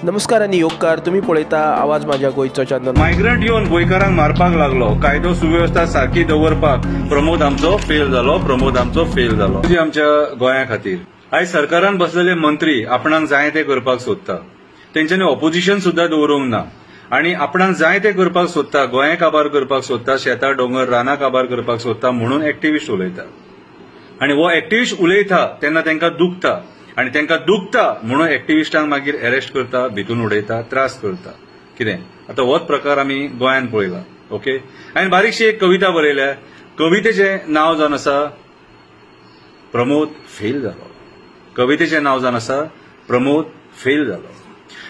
नमस्कार आनी येवकार, तुम्ही पळयता आवाज माझ्या गोंयचो चॅनल। मायग्रंट येवन गोंयकारांक मारपाक लागलो, कायदो सुवेवस्था सारकी दवरपाक प्रमोद आमचो फेल जालो, प्रमोद आमचो फेल जालो। आमच्या गोंया खातीर आयज सरकारान बसलेले मंत्री आपणाक जाय ते करपाक सोदता, तेंच्यांनी ऑपोजिशन सुद्दां दवरूंक ना आनी आपणाक जाय ते करपाक सोदता, गोंय काबार करपाक सोदता, शेतां दोंगर रानां काबार करपाक सोदता म्हणून एक्टिविस्ट उलयता आनी हो एक्टिविस्ट उलयता तेन्ना तांकां दुखता आनी तांकां दुखता म्हणून एक्टिविस्टांक मागीर अरेस्ट करता, भितून उडयता, त्रास करता। कितें आतां होच प्रकार आमी गोंयांत पळयला। ओके, हांवें बारीकशी एक कविता बरयल्या, कवितेचें नांव जावन आसा प्रमोद फेल जालो। कवितेचें नांव जावन आसा प्रमोद फेल जालो।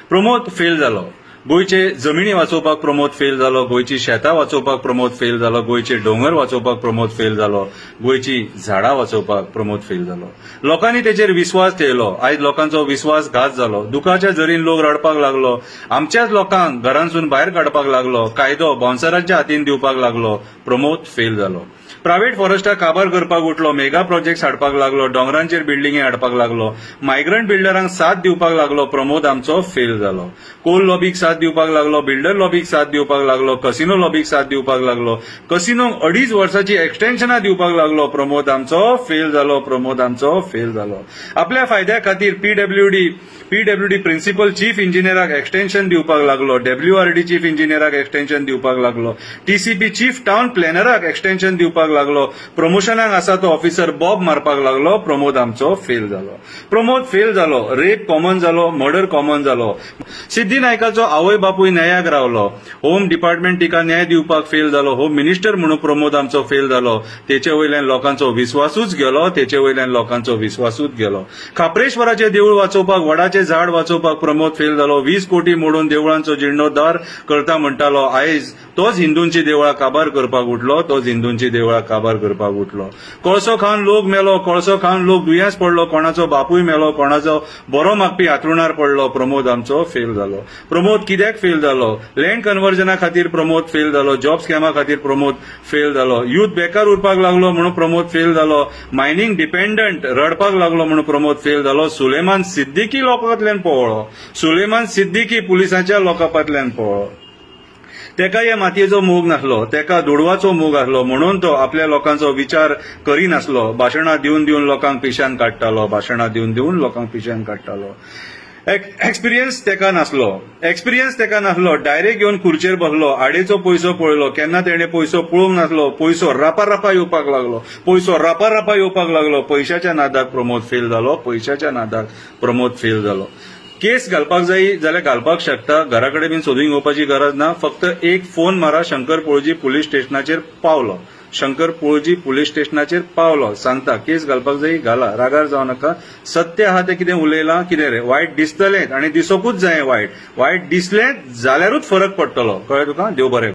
प्रमोद फेल जालो, गोंयचे जमिनी वाचोवपाक प्रमोद फेल जालो, गोंयची शेतां वाचोवपाक प्रमोद फेल जालो, गोंयचे दोंगर वाचोवपाक प्रमोद फेल जालो, गोंयची झाडां वाचोवपाक प्रमोद फेल जालो। लोकांनी तेचेर विस्वास ठेयलो, आयज लोकांचो विस्वासघात जालो, दुखाच्या झरीन लोक रडपाक लागलो, आमच्याच लोकांक घरांसून भायर काडपाक लागलो, कायदो बाउन्सरांच्या हातीन दिवपाक लागलो, प्रमोद फेल जालो। प्रायव्हेट फॉरेस्टा काबार करपाक उठलो, मेगा प्रोजेक्ट हाडपाक लागलो, दोंगरांचेर बिल्डिंगी हाडपाक लागलो, मायग्रंट बिल्डरांक साथ दिवपाक लागलो, प्रमोद आमचो फेल जालो। कोल लॉबीक साथ दिवपाक लागलो, बिल्डर लॉबीक साथ दिवपाक लागलो, कसिनो लॉबीक साथ दिवपाक लागलो, कसिनोंक 2.5 वर्साची एक्सटेन्शनां दिवपाक लागलो, प्रमोद आमचो फेल जालो, प्रमोद आमचो फेल जालो। आपल्या फायद्या खातीर पीडब्ल्यूडी प्रिन्सिपल चीफ इंजिनियराक एक्सटेन्शन दिवपाक लागलो, डब्ल्यूआरडी चीफ इंजिनियराक एक्सटेन्शन दिवपाक लागलो, टीसीपी चीफ टावन प्लॅनराक एक्सटेन्शन दिवपाक लागलो, प्रमोशनाक आसा तो ऑफिसर बॉब मारपाक लागलो, प्रमोद आमचो फेल जालो। प्रमोद फेल जालो, रेप कॉमन जालो, मर्डर कॉमन जालो। सिद्धी नायकाचो आवय बापूय न्यायाक रावलो, होम डिपार्टमेंट तिका न्याय दिवपाक फेल जालो, होम मिनिस्टर म्हणून प्रमोद आमचो फेल जालो, तेचे वयल्यान लोकांचो विस्वासूच गेलो, तेचे वयल्यान लोकांचो विस्वासूच गेलो। खाप्रेश्वराचें देवूळ वाचोवपाक, वडाचें झाड वाचोवपाक प्रमोद फेल जालो, 20 कोटी मोडून देवळांचो जीर्णोद्धार करता म्हणटालो, आयज तोच हिंदूंची देवळां काबार करपाक उठलो, तोच हिंदूंची देवळां काबार करपाक उठलो। कोळसो खावन लोक मेलो, कोळसो खावन लोक दुयेंस पडलो, कोणाचो बापूय मेलो, कोणाचो बरो मागपी हातरुणार पडलो, प्रमोद आमचो फेल जालो। प्रमोद कित्याक फेल जालो? लँड कन्वर्जना खातीर प्रमोद फेल जालो, जॉब स्कॅमा खातीर प्रमोद फेल जालो, यूथ बेकार उरपाक लागलो म्हणून प्रमोद फेल जालो, मायनिंग डिपेंडंट रडपाक लागलो म्हणून प्रमोद फेल जालो, सुलेमान सिद्दीकी लोकांतल्यान पळ्ळो, सुलेमान सिद्दीकी पुलिसांच्या लोकांतल्यान पळ्ळो। तेका ह्या मातयेचो मोग नासलो, तेका दुडवाचो मोग आसलो म्हणून तो आपल्या लोकांचो विचार करिनासलो, भाशणां दिवन दिवन लोकांक पिशान काडटालो, भाशणां दिवन दिवन लोकांक पिशान काडटालो। एक्सपिरियन्स तेका नासलो, एक्सपिरियन्स तेका नासलो, डायरेक्ट येवन खुर्चेर बसलो, आडेचो पयसो पळयलो, केन्ना तेणे पयसो पळोवंक नासलो, पयसो रापा रापा येवपाक लागलो, पयसो रापा रापा येवपाक लागलो, पयशाच्या नादाक प्रमोद फेल जालो, पयशाच्या नादाक प्रमोद फेल जालो। केस घालपाक जाय जाल्यार घालपाक शकता, घरा कडेन बीन सोदून घेवपाची गरज ना, फक्त एक फोन मारा, शंकर पोळजी पुलीस स्टेशनाचेर पावलो, शंकर पोळजी पुलीस स्टेशनाचेर पावलो, सांगता केस घालपाक जाय घाला, रागार जावं नाका, सत्य आहा तें कितें उलयलां कितें रे, वायट दिसतलें आनी दिसोकूच जाय, वायट वायट दिसलें जाल्यारूच फरक पडटलो, कळ्ळें तुका? देव बरें।